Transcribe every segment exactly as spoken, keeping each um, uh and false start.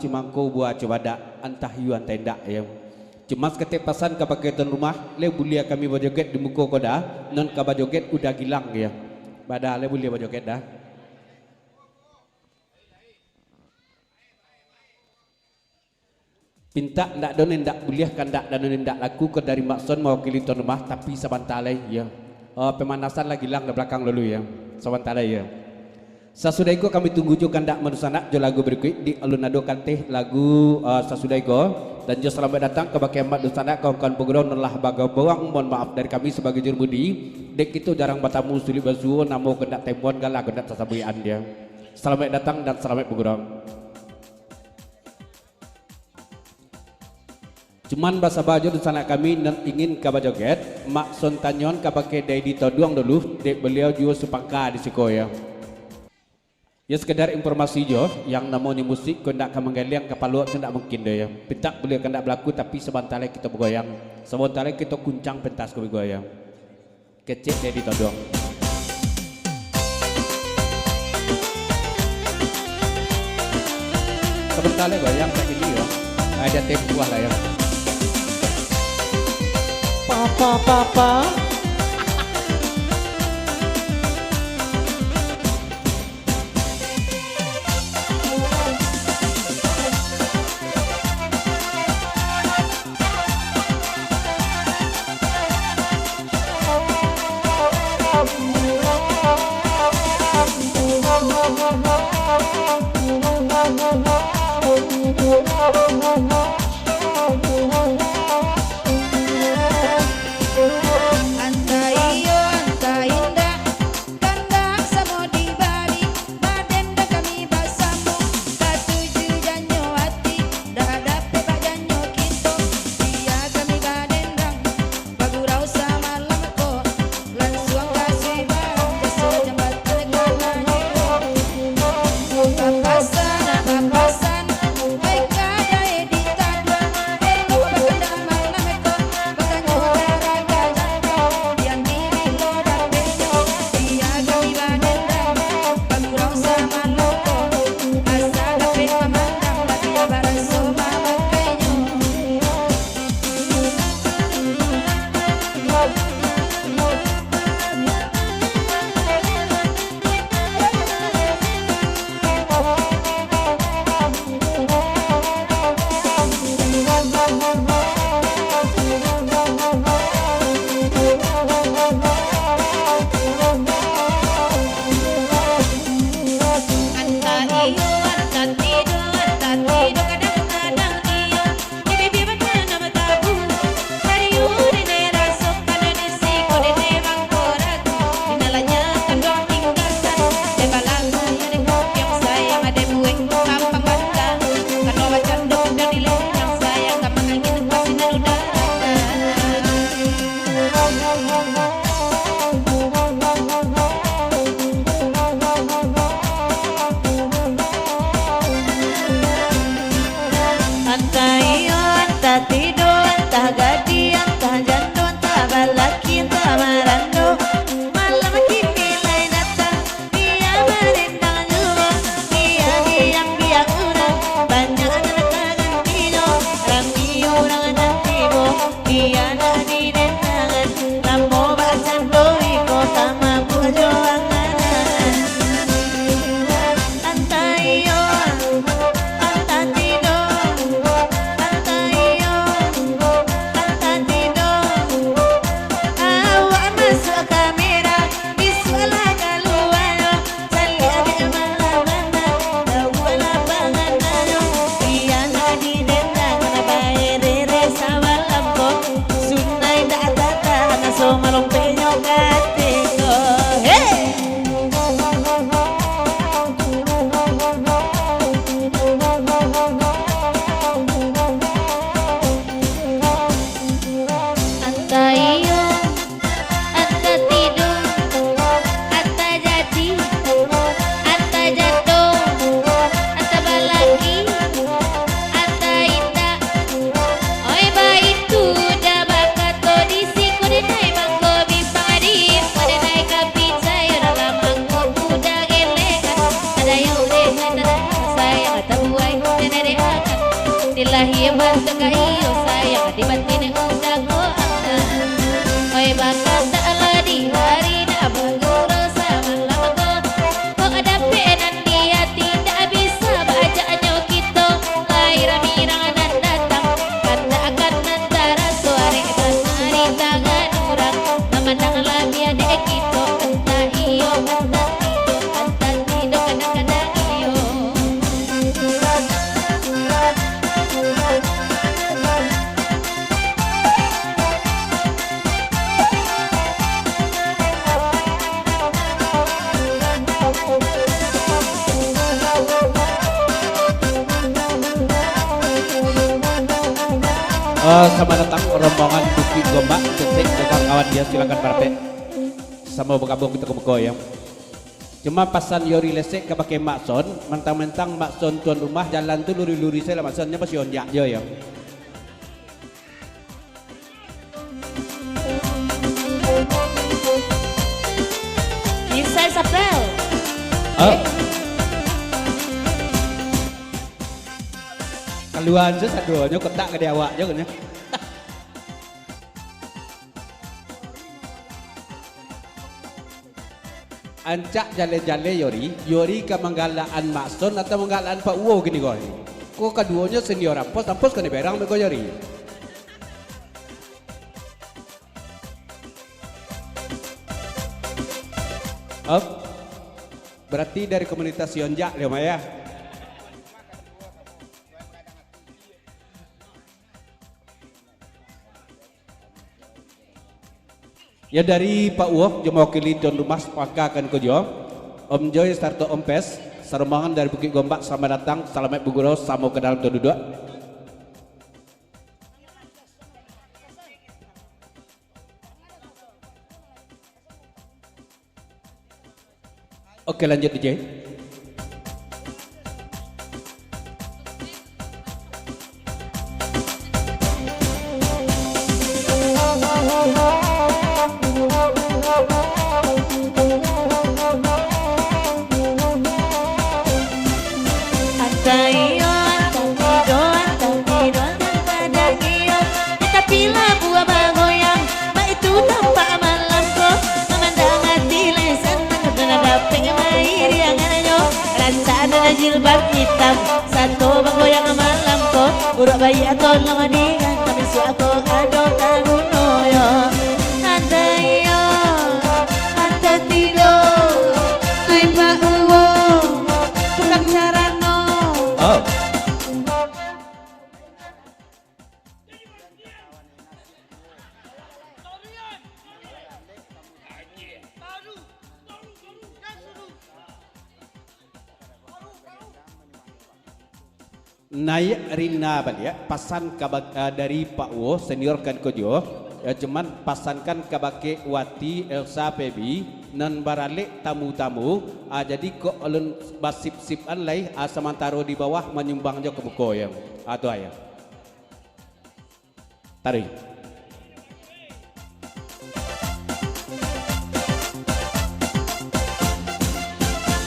Cimangko buah cubadak, antah iyo antah indak, yo. Cuma saketek pasan kabake tuan rumah, lai buliah kami bajoget di muko ko dah, nan ka bajoget udah gilang, yo. Badah lai buliah bajoget dah. Pintak ndak do nan indak buliah, kandak dan nan indak laku ko dari Mak Son mawakili tuan rumah, tapi sabanta lai, yo. Oh, pemanasan lah gilang di balakang dulu, yo. Sabanta lai, yo. Sasudah iko kami tunggu jo kandak mandunsanak jo lagu barikuik di alun ado kanteh lagu, eh, sasudah iko. Dan jo salamaik datang kabake amak dunsanak, kawan-kawan bagurau nan lah bagambuang. Mohon maaf dari kami sabagai jurumudi, dek kito jarang batamu, sulik basuo, namo kandak temboan, galah kandak tasabuikan, yo. Salamaik datang dan salamaik bagurau. Cuman basaba jo dunsanak kami nan ingin ka bajoget, Mak Son tanyoan kabake Dedi Toduang dulu, dek baliau juo sapangka di siko, yo. Yo, sekedar informasi jo, yang namonyo musik ko indak ka manggaliang kapalo tu indak mungkin doh, yo. Pintak buliah kandak balaku, tapi sabanta lai kito bagoyang, sabanta lai kito kuncang pentas ko bagoyang. Kecek Dedi Toduang. Sabanta lai goyang sakini, yo. Ada tempuah lah, yo. Papa, papa. Antah iyo, antah indak, kandak samo dibari, baden dah kami basamo, katuju janyo ati, dah dapek bak janyo kito, bia kami badendang, bagurau samalam ko, lansuang ka Subang, jaso jambatan ka Lanjo. Papasan, papasan, baik ka dai di Taduang, elok bakandak malam ko, batanyo ka raja jangko, dian diri lo dapek nyo, bia kami badendang, bagurau samalam ko, asa dapek mamandang, lah bia baraso mamakainyo. Antah iyo, antah tido, antah tido, kadang-kadang iyo. Di bibia batanam tabu, kariu dene rasokan, di siko dene mangko ragu. Di nan lah nyo kanduang tinggakan, den balagu yo den kupiang sayang, den buek pampang banda. Kano bacando kuda di lengkang, sayang ka mangangin pasti nan udah. Antah iyo, antah tido, antah gadih, antah jando, antah balaki, antah marando, malam kini lai datang. Bia barendang juo, bia diambiak urang, banyak nan tagantinyo, rami urang nan tibo, bia nan didendangan, lamo bacando iko tamabuah jo angan-angan. Antah iyo, antah tido, antah iyo, Lahia bantuak ka iyo sayang, di batin udah ko angan. Oi, bakataklah di hari nak baguru samalam ko. Kok dapek nan di hati, ndak bisa baajaknyo kito. Lai rami nan datang, kandak akan nan taraso, arek tanah di tangan urang. Mamandang labiah dek kito, antah iyo, antah tidak, antah tidak, kadang-kadang iyo. Eh, selamat datang rombongan Bukik Gombak, Cesek, Jogar, kawan dia, silakan marampek. Samo bagabuang kito ka muko, yo. Cuma pasan Yori Lesek kabake Mak Son, mantang-mantang Mak Son tuan rumah, jalan tu luri-luri sajo lah Mak Son, nyo pasti onjak jo, yo. Kisah Sapel. Oh. Kaluan tu saduonyo kotak ka di awak jo, kan, yo. Ancak jaleh-jaleh Yori, Yori ka manggalak-an Mak Son atau manggalak-an Pak Uwo kini ko? Ko kaduonyo senior ampos, ampos kanai berang beko Yori. Op. Berarti dari komunitas Yonjak dia mah, yo. Yo, dari Pak Uwo, jo mawakili tuan rumah, sapangka kan ko juo. Om Joy sarato Om Pes, sarombongan dari Bukik Gombak, salamaik datang, salamaik bagurau, samo ka dalam tu duduak. Oke, lanjut, D J. Antah iyo, antah tido, antah tido, antah kadang iyo. Tapi labuah bagoyang, baitu tampak malam ko. Mamandang ati lai sanang, nan dapek mairiangannyo. Rancak nan jilbab itam, sato bagoyang malam ko. Buruak baiak tolong digantam, isuak ko ado taguno yo. Antah iyo, antah tido, ai Pak Uwo, tukang carano. Oh. Naiak Rina baliak, pasan ka ba-, eh, dari Pak Uwo, senior kan ko juo. Ya, cuman pasankan kabake Wati, Elsa, Feby, nan baralek tamu-tamu, ah, jadi kok alun basip-sipan lai, ah, samantaro di bawah manyumbang jo ka muko, yo. Ah, tu ayo. Taruih.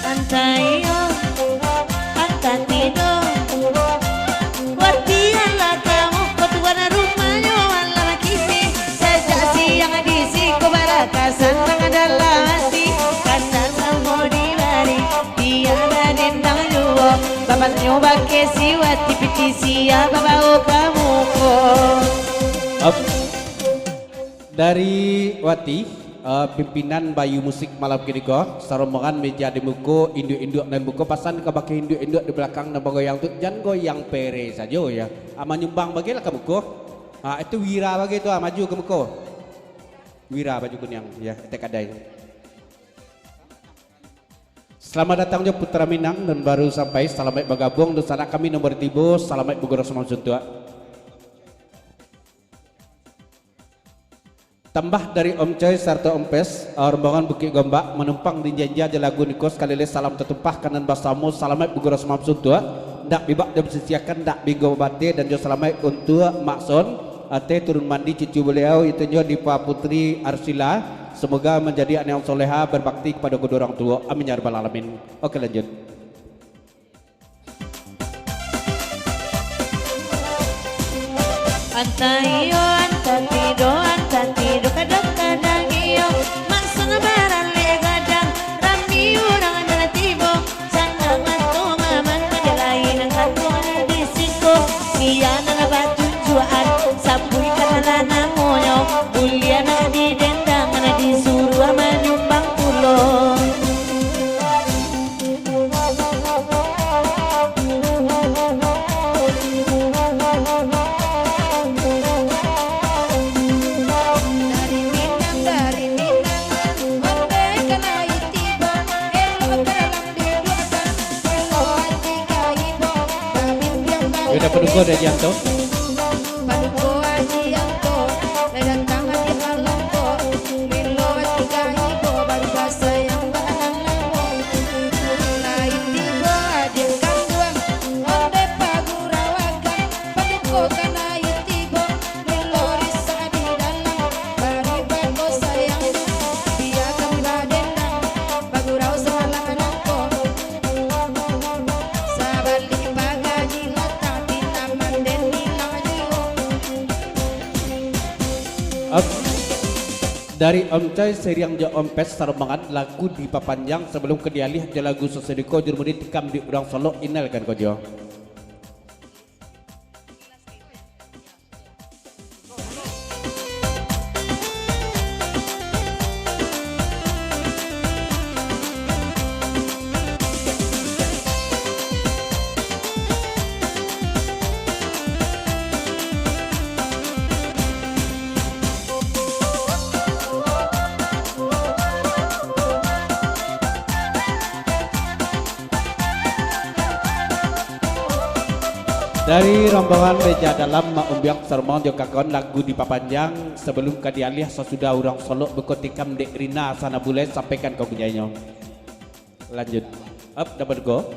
Antah iyo, antah tido. Wati alah kamu, ko tuan rumahnyo alah kini. Sajak siang di siko barakasan dalam ati. Kasa samo dibari, tiada dendam juo. Babanyo bakeh si Wati, pitih sia babao ka muko. Op. Dari Wati, eh, pimpinan Bayu Musik malam kini ko, sarombongan meja di muko, induak-induak nan muko, pasan kabake induak-induak di balakang nan bagoyang tu, jan goyang pere sajo, yo. Ah, manyumbang bagilah ka muko. Ah, itu Wira bagi tu, ah, maju ka muko. Wira baju kuniang, yo, etek kadai. Salamaik datang jo Putra Minang nan baru sampai, salamaik bagabuang dunsanak kami nan baru tibo, salamaik bagurau samalam suntuak. Tambah dari Om Coy sarato Om Pes, rombongan Bukik Gombak, manumpang di inja-inja jo lagu niko, sakali lai salam tatumpah ka nan basamo, salamaik bagurau samalam suntuak, ndak bibak jo basisiakan, ndak bigo babate, dan jo salamaik untuak Mak Son, ateh turun mandi cucu baliau, itu nyo Dipa Putri Arsila, semoga manjadi anak yang soleha, berbakti kapado kedua orang tuo. Amin ya rabbal alamin. Oke, lanjut. Antah iyo, antah tido, antah tido, kadang-kadang iyo. Maksudnyo baralek gadang, rami urang nan tibo. Sanang ato mamang, ado lai nan kato nan disingko. Iyo nan batunjuakan, sabuikkanlah namonyo. Buliah nan didendang, nan disuruah manyumbang pulo. Dari Minang, dari Minang, ondeh ka lai tibo, elok dalam diduakan, elok ati ka ibo, babimbiang. Yo, dah paduko dah, Jianto. Paduko Aji Anto, lai datang di malam ko. Bilo tigo ibo, baru basayang banan lamo. Lai tibo adiak kanduang, ondeh pagurau agang. Paduko ka lai tibo, bilo risak di dalam. Bari bako sayang, bia kami badendang. Pagurau samalam nangko. Sabalik pagaji latak di taman den ilang jiwo. Ap-, dari Om Coy siriang jo Om Pes, sarombongan lagu dipapanjang sabalum ka dialiah jo lagu sasadiko jurumudi tikam di urang Solok, inalkan ko jo. Dari rombongan Meja Dalam, Mak Umbiang Sarmang jo kawan, lagu dipapanjang sabalum ka dialiah sasudah urang Solok beko tikam dek Rina Sana Bulai, sampaikan ka punyainyo. Lanjut. Up, dapat go.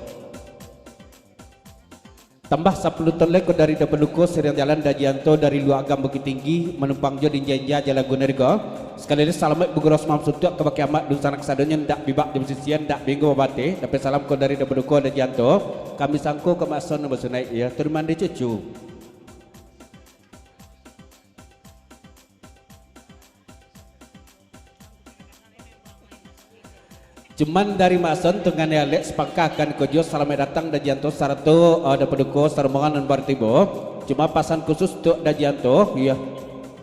Tambah sapuluah ton lai ko dari Dapaluko, siriang jalan Dajianto dari Luak Agam Bukittinggi, manumpang jo dinja-inja jo lagu nan iko. Sakali lai salamaik bagurau samalam suntuak kabake amak dunsanak sadonyo, ndak bibak jo basisian, ndak binggo babateh. Dapek salam ko dari Dapaluko Dajianto. Kami sangko ka Mak Son nan basunaik, iyo, turun mandi cucu. Cuman dari Mak Son tu ngan Alek sapangka kan ko jo, salamaik datang Dajianto sarato, eh, Dapaluko sarombongan nan baru tibo. Cuma pasan khusus untuak Dajianto, iyo.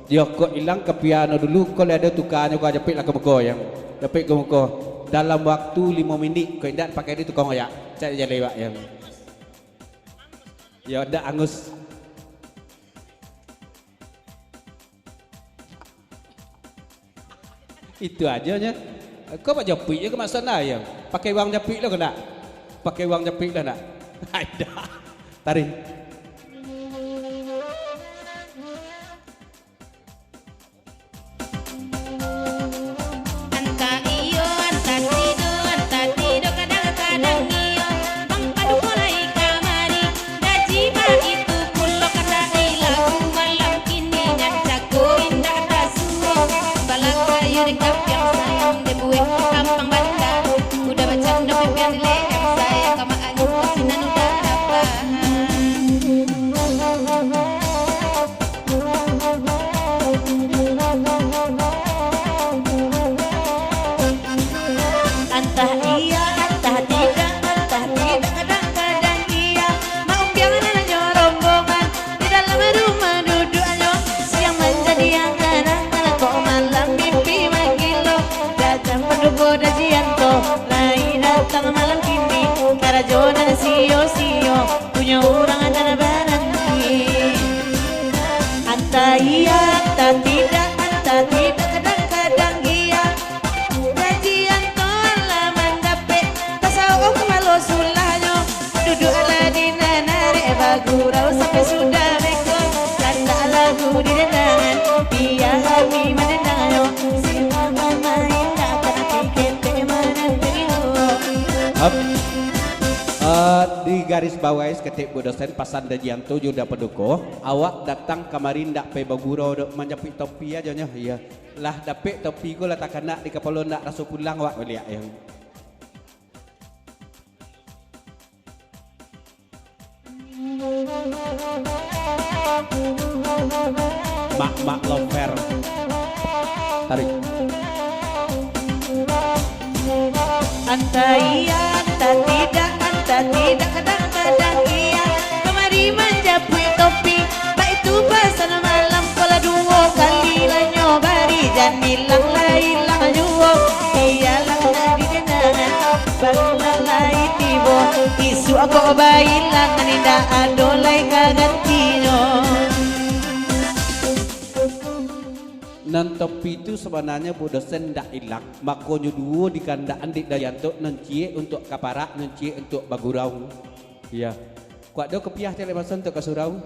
Iyo ko ilang ka piano dulu, ko lah ado tukanyo ko, japik lah ka muko, yo. Japik ka muko. Dalam waktu limo minik, ko indak pakai di tukang oyak. Cak jaleh wak, yo. Yo, ndak angus. Itu ajo nyo. Kau bak japuik je ke maksud anda, yo? Pakai uang japuik lo ke ndak? Pakai uang japuik lo ndak? Ada. Tarik. Antah iyo, antah tido, antah tido, kadang-kadang iyo. Bang Paduko lai kamari, Daji baitu pulo, kandak ilaku malam kini, nyan jago indak tasuo. Balakayo di kapiang sayang, dibuek ampang banda. Udah bacando pipiang di leher, sayang ka mak ayah, kasinan udah dapat. Antah iya, antah tidak, antah tidak, kadang-kadang iya. Maumbiang nan nyo rombongan, di dalam rumah duduknyo, siang manjadi angan-angan, kok malam mimpi magilo. Datang Paduko Dajianto, lai datang malam kini, karajo nan sio-sio. Punyo urang nan baranti. Antah iya, antah tidak, antah tidak, kadang-kadang iya. Dajianto lah mandapek, tasawok kapalo sulahnyo. Duduak lah di nan arek, bagurau sampai sudah beko. Kandak lagu di dandangan, biar hati mandandangnyo. Silakan main, dak tapi ketek mananti. Hap. Eh, di garis bawah saketek, Bu Dosen, pasan Dajianto jo Da Paduko, awak datang kamari ndak pai bagurau doh, manjapuik topi ajo nyo, iyo. Lah dapek topi ko lah takanak di kapalo, ndak raso pulang awak baliak, iyo. Mak-mak lover. Tarik. Antah iya, antah tidak, antah tidak, kadang-kadang iya. Kamari manjapuik topi, baitu pasan malam, pola duo kali lah nyo bari, jan ilang lah ilang juo. Iyolah, nan di kenangan, baru lah lai tibo. Isuak kok bailangan, indak ado lai ka gantinyo. Nan topi tu sabananyo, Bu Dosen, ndak ilang, makonyo duo dikandakan dek Dayanto, nan ciek untuak ka parak, nan ciek untuak bagurau. Iya. Kuak do kopiah caliak maso untuak ka surau.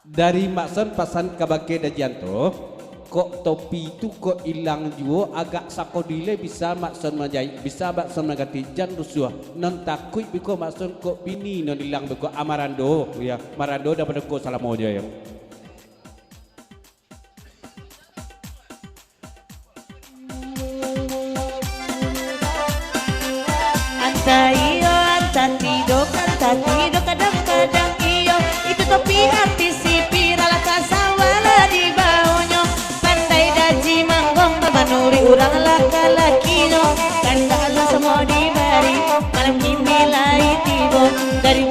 Dari Mak Son pasan kabake Dajianto, kok topi tu kok ilang juo, agak sakodi lai bisa Mak Son manjaik, bisa Mak Son mangganti, jan rusuah. Non takuik biko Mak Son kok bini non ilang biko, a marando, ya, marando dapado ko salamo jo, ya. Antah iyo, antah tidok, antah tidok, kadang-kadang iyo. Itu topi artis si viral, ka sawah lah dibaonyo. Pandai Daji manggong, manuruik urang lah ka lakinyo. Kandak lah samo dibari, malam kini lai tibo. Dari